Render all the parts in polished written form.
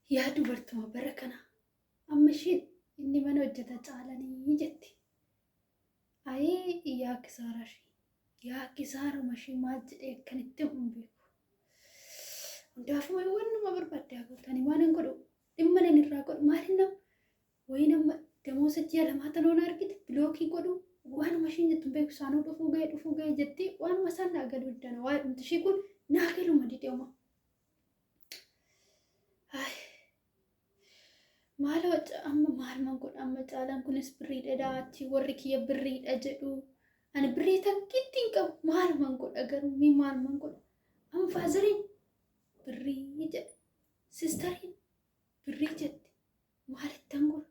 Yaa dubartuma bara kana amma isheen inni mana hojjeta caalanii jetti. Ayii yaa kisaaraa ishee yaa kisaaruma ishee maal jedhee akkanitti hin beeku. Hundaafuu wannuma barbaadde haa gootu. Ani waan hin godhu dhimma nan irraa godhu maalin nama wayii nama damoosa ji'a lamaa tanoon argite bilookii godhu waanuma isheen jettu hin beeku isaanuu dhufuu ga'e dhufuu ga'e jetti waanuma isaan naa galuu didana waa'ee dhumti ishee kun naa galuma didee. Maaloo amma maaluman godha amma caalaan kunis birriidha achi warri kiyya birriidha jedhu ani birrii takkiitti hin qabu maaluman godha garuu mee maaluman godha amma faazariin birrii jedha sistariin birrii jetti maalittan godha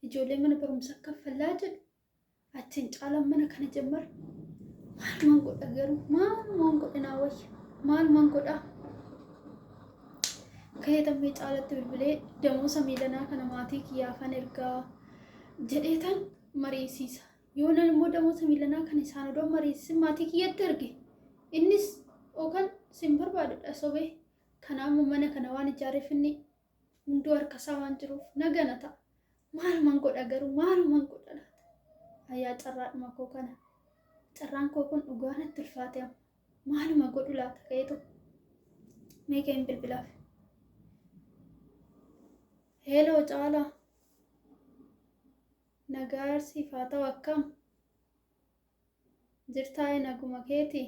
ijoollee mana barumsaa kaffallaa jedhu achiin caalaan mana kana jammar maaluman godha garuu maaluman godha naa wayya maaluman godha ka'ee tammee caalatti bilbilee damoosa miilanaa kana maatii kiyyaafan ergaa jedheetan mariisiisa. Yoo nan immoo damoosa miilanaa kana isaan odoo mariisisin maatii kiyyatti erge innis yookaan sin barbaadudha sobee kanaammoo mana kana waan ijaareef inni hunduu harka isaa waan jiruuf nagana ta'a. Maaluman godha garuu maaluman godha laata? Ayyaa carraadhuma koo kana. Carraan koo kun dhugaa natti ulfaate amma. Maaluma godhu laata ka'eetu mee ka'een bilbilaaf. Heeloo Caalaa. Nagaa siif haa ta'u akkam? Jirtaa naguma keetii?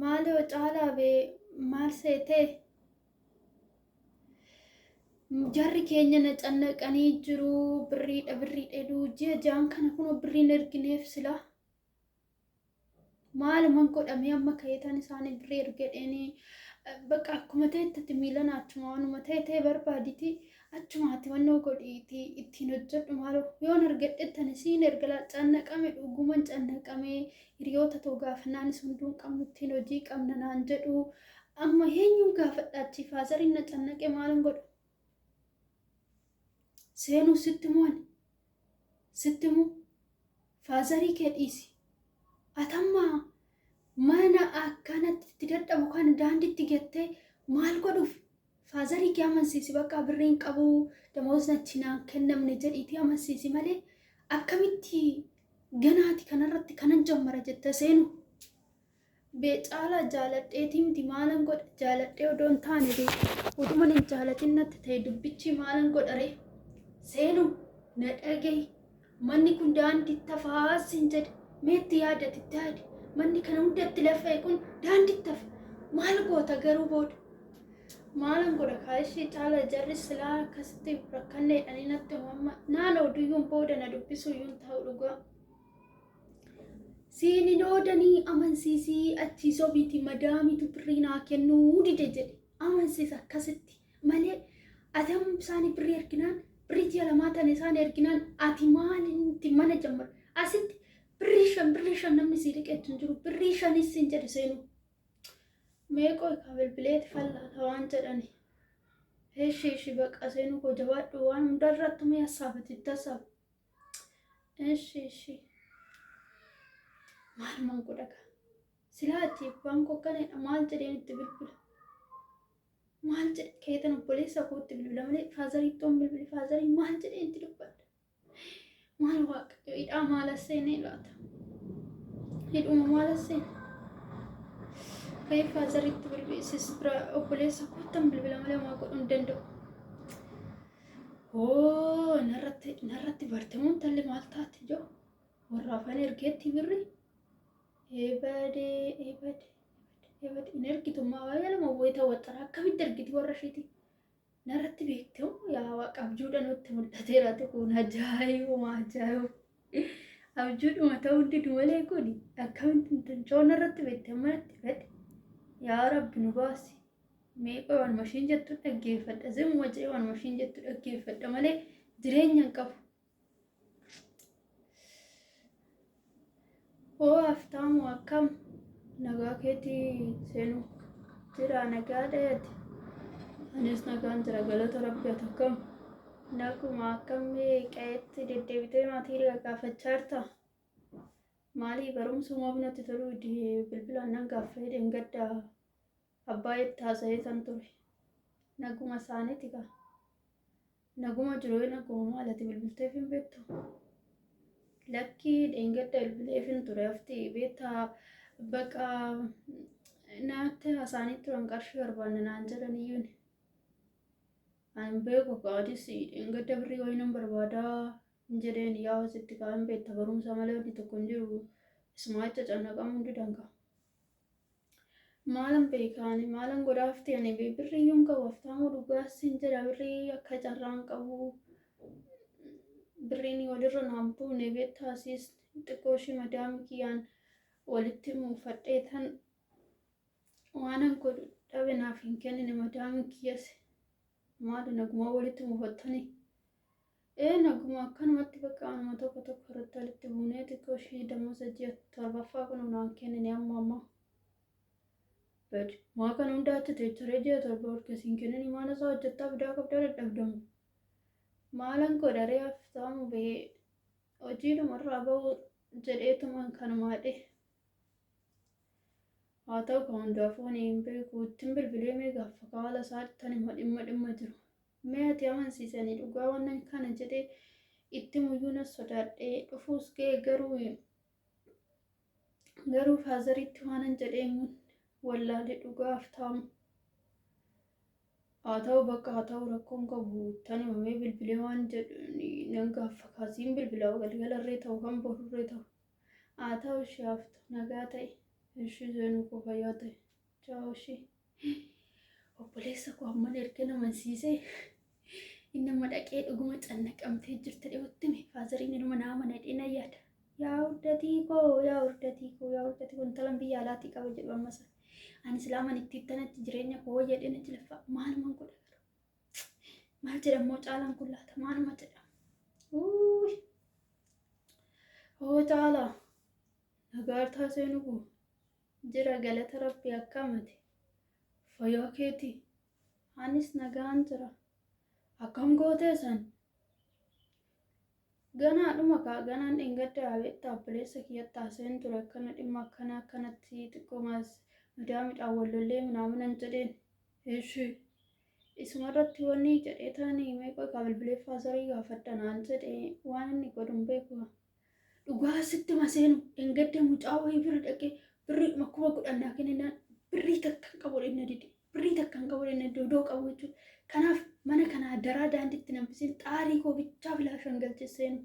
Maaloo Caalaa bee maal seetee? Jarri keenya na cannaqanii jiru birriidha birriidha jedhu ji'a ja'an kana kunoo birriin ergineef silaa. Maaluman godhamee amma ka'eetaan isaanii birrii ergedheeni bakka akkuma ta'etti miilana achuma waanuma ta'e ta'e barbaaditi achumaati wannoo godhiiti ittiin hojjedhu maaloo yoon argadhettan isiin erga cannaqame dhuguman cannaqame hiriyoota too gaafannaanis hunduu hin qabnu ittiin hojii qabna naan jedhu amma eenyuun gaafadha achii faazariin na cannaqe maalin godhu seenuu sitti moo sitti moo faazarii kee dhiisi. Atamma mana akkanatti itti dadhabu kana daandiitti gattee maal godhuuf faazarii kee amansiisi bakka birriin qabu damoosni achi naan kennamne jedhiitii amansiisi malee akkamitti ganaati kanarratti kanan jammara jette seenu. Bee caalaa jaaladheetii miti maalan godha jaaladhee odoo hin taane bee utuman hin jaalatin natti ta'e dubbichi maalan godha ree seenu na dhagahi manni kun daandiitti hafaa siin jedhe meetti yaadati itti yaadi manni kana hundatti lafa'e kun daandiitti hafa maal goota garuu booda maalan godha kaashii caala jarri silaa akkasitti rakkanneedhanii natti amma naan oduyyuun booda na dubbisuuyyuun ta'u dhugaa. Siin hin oodanii amansiisii achii sobiiti madaamitu birrii naa kennuu dide jedhe amansiisa akkasitti malee ati amma isaanii birrii erginaan birrii ji'a lamaa tana isaan erginaan ati maalitti mana jammar asitti birrii shan namni sii liqeettu hin jiru birrii shanis siin jedhe seenuu. Mee qoy kaa bilbileeti fallaala waan jedhani. Eshi eshi baqa seenuu koo jabaadhu waan hundarrattu mee hassaabati itti hassaabi. Eshi eshi. Maalumaan godha kaa. Silaa achi abbaan koo akkanadha maal jedheen itti bilbila. Maal jedhe keetan obboleessa kootti bilbila malee faazarii ittoon bilbile faazarii maal jedheen itti dubbadha. Maal waaqayyo hidhaa maal as seenee laata? Hidhuma maal as seene? Ka'ee faazariitti bilbisis bira obboleessa koottan bilbila malee maa godhuu hin danda'u. Hoo narratti bartemuun intalli maal taate joo warra afaan ergeetti birri eebade eebade eebade hin ergitummaa waa'ee lama wayita waxxara akkamitti ergiti warra isheeti narratti beekte yaa waaqa abjuudha nutti mul'ateeraati kun ajaa'ibuma ajaa'iba abjuudhuma ta'uu didu malee kun akkamitti intalchoo narratti beekte manatti bade yaa rabbi nu baasi. Mee qoy waanuma ishiin jettu dhaggeeffadha. Zimuma jedhee waanuma ishiin jettu dhaggeeffadha malee jireenya hin qabu. Hoo haftaamu akkam nagaa keetii seenu jira nagaa dheeti. Anis nagaan jira galata rabbi ati akkam naguma akkamii qe'eetti deddeebitee maatii gaafachaa jirta? Maalii barumsumaaf natti toluu bilbilaan nan gaaffa jedheen gadda abbaa itti haasa'ee san ture. Naguma isaaniiti kaa. Naguma jiru naguma maalati bilbilteef hin beektu. Lakkii dheengadda bilbileef hin ture hafti beektaa baqa naatti hasaanii turan qarshii barbaanne naan jedhan iyyuun. Ani beeku kaadis dheengadda birrii wayii nan barbaadaa hin jedheen yaa sitti kaan beekta barumsa malee wanti tokko hin jiru. Isumaa jecha cannaqamuu hundi danda'a. Maalan beekaani maalan godhaafti ani birrii iyyuu hin qabu haftaamuu dhugaa siin jedha birrii akka carraan qabu birriin walirra naan buune beektaa siis xiqqoo ishii madaamii kiyyaan walitti muufadhee tan waanan godhu dhabe naaf hin kennine madaamii kiyyas maali nagumaa walitti muufattanii. Ee naguma akkanumatti bakka anuma tokko tokko irratti walitti buunee xiqqoo ishii damoosa ji'a torbaffaa kun naan kennine amma amma. Bad maa kan hunda achi teecharee ji'a torba horkasiin kennini maal isaa hojjettaa fidaa qabdaa dadhabdamu. Maalan godharee haftaamu bee hojiidhumarraa bahu jedheetuman kanumaadhe. Haa ta'u kan hundaafuu ani hin beeku ittiin bilbilee mee gaaffa haala isaa tan hima dhimma dhimma jiru. Mee ati amansiisanii dhugaa wannan kana jedhee itti muyyuu na sodaadhee dhufuus ga'e garuu garuu fatheritti waanan jedhee himuun wallaalee dhugaa haftaamu. Haa ta'u bakka haa ta'u rakkoon qabu tan himamee bilbilee waan jedhu nan gaaffa kaasiin bilbilaa galgalarree ta'u kan borurree ta'u. Haa ta'u ishee haftu nagaa ta'e ishii seenuu koo fayyaa ta'e chaaw ishee. Obboleessa koo amman erga amansiisee inni amma dhaqee dhuguma cannaqamtee jirti dhiyootti hime fatheriin ilma naa mana dhee na yaada. Yaa hurdatii koo yaa hurdatii koo yaa hurdatii koo intalan biyya alaatii qaba jedhu ammas. Ani silaaman itti tanatti jireenya koo jedheen achi lafa maaluman godha garuu. Maal jedhammoo caalaan kun laata maaluma jedhama. Uuyi. Hoo caalaa nagaartaa seenu koo jira galata rabbi akkamati. Fayyaa keeti. Anis nagaan jira. Akkam gootee san? Ganaadhuma kaa ganaan dheengadda beektaa obboleessa kiyyatti haasa'een ture akkana dhimma akkana akkanatti xiqqoomaas madaamidhaan wal lollee minaaminan jedheen. Eshi isumarratti wanni jedhee taanii meeqa kaa bilbilee fatherii gaafadha naan jedhee waan inni godhu hin beeku. Dhugaa sitti maseenu dheengadda mucaa wayii bira dhaqee birrii 10,000 naa kenninaan birrii takka hin qabu dhenna dide. Birrii takka hin qabu dhenna dodoo qabu jechuudha. Kanaaf mana kanaa daraa daandiitti nambisiin xaarii koo bichaa bilaashan galche seenu.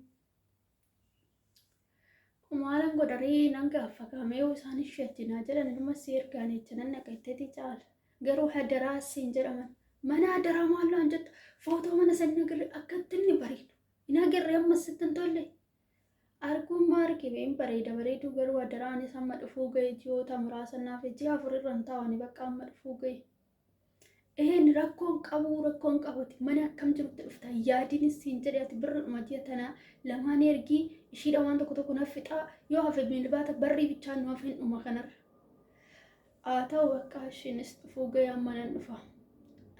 Maalan godharee nan gaaffa kaamee yoo isaan ishee naa jedhan ilma si ergaan jecha nan naqa itteeti caala. Garuu hadaraa siin jedhaman. Mana hadaraa maalloo an jettu footoo mana sanii agarre akkatti inni bareedu. Hin agarre ammas sitti hin tolle. Arguun maa arge hin bareeda bareedu garuu hadaraa anis amma dhufuu ga'e ji'oota muraasa naaf ji'a afur irra hin taa'u ani bakka amma dhufuu ga'e. Een rakkoon qabu rakkoon qabuti mana akkam jirutti dhufta yaadinis siin jedhe ati birridhuma ji'a tana lamaan ergii ishiidha waan tokko tokko na fixaa yoo hafe miilbaata barrii bichaan nu hafe hin dhuma kanarra. Haa ta'u bakka ishiinis dhufuu ga'e amma nan dhufa.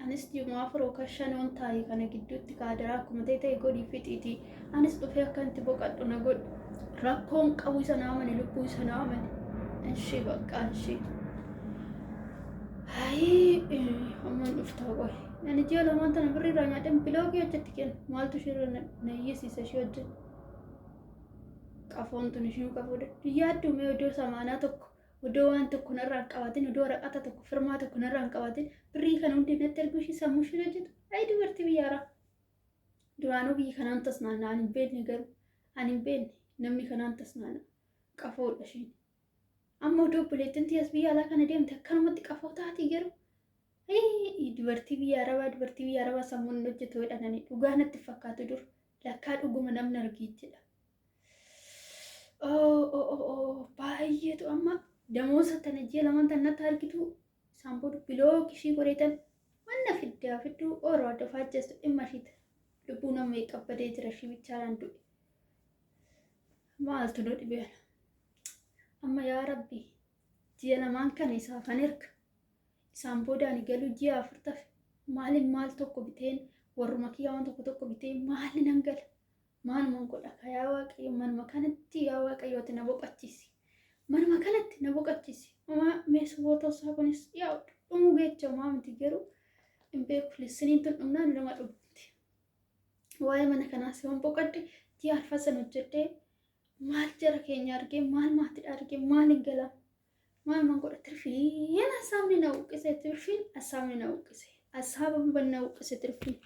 Anis ji'uma afur yookaan shanoon taa'e kana gidduutti kaadaraa akkuma ta'e ta'e godhii fixiitii. Anis dhufee akka itti boqadhu na godhu. Rakkoon qabu isa naa amane lubbuu isa naa amane. Ishii bakka ishii. Hayii amman dhuftaa qoy. Ani ji'a lamaan tana birrii irraa nyaadheen blockii hojjetti kenna. Maaltu ishee irra na iyyisiisa ishee hojjetti. Qafoon tun ishiin qafoodha. Yaaddu mee iddoo samaanaa tokko odoo waan tokko narraa hin qabaatin odoo waraqata tokko firmaa tokko narraa hin qabaatin birrii kana hundi natti erguu ishii sammuu ishee hojjetu. Ayi dubartii biyya haaraa. Duraanuu biyyi kanaan tasnaana ani hin beekne garuu ani hin beekne namni kanaan tasnaana qafoodha isheen. Amma odoo obboleettiin tiyas biyya alaa kana deemte akkanumatti qafoo taati garuu. Dubartii biyya arabaa dubartii biyya arabaa sammuun hin hojjetu jedhanani dhugaa natti fakkaatu dur lakkaa dhuguma namni argiittidha. Baay'eetu amma damoosa tana ji'a lamaan tan natti argitu isaan booda block ishii godheetan wanna fiddaa fidduu ooroo adda faajjeessu dhimma ishiiti. Lubbuu nama qabbadee jira ishii bichaadhaan du'e. Maaltu nu dhibee? Amma yaa Rabbi ji'a lamaan kana isaafan erga. Isaan booda ani galuu ji'a afur tafe maalin maal tokko biteen warruma kiyyaa waan tokko tokko bitee maali nan gala. Maaluman godha ka yaa Waaqayyo manuma kanatti yaa Waaqayyo ati na boqachiisi. Manuma kanatti na boqachiisi. Homaa meeshaa isaa kunis yaa dhumuu geecha homaa miti garuu Hin beeku, lessoniin tun dhumnaan nama dhumti. Waa'ee mana kanaas yoon boqadde, ji'a arfasan hojjedhee maal jara keenya argee, maal maatidha argee, maal hin galam, maal man godha? Tirfiin hasaabni na uqqise, tirfiin hasaabni na uqqise, hasaaba na uqqise tirfiin.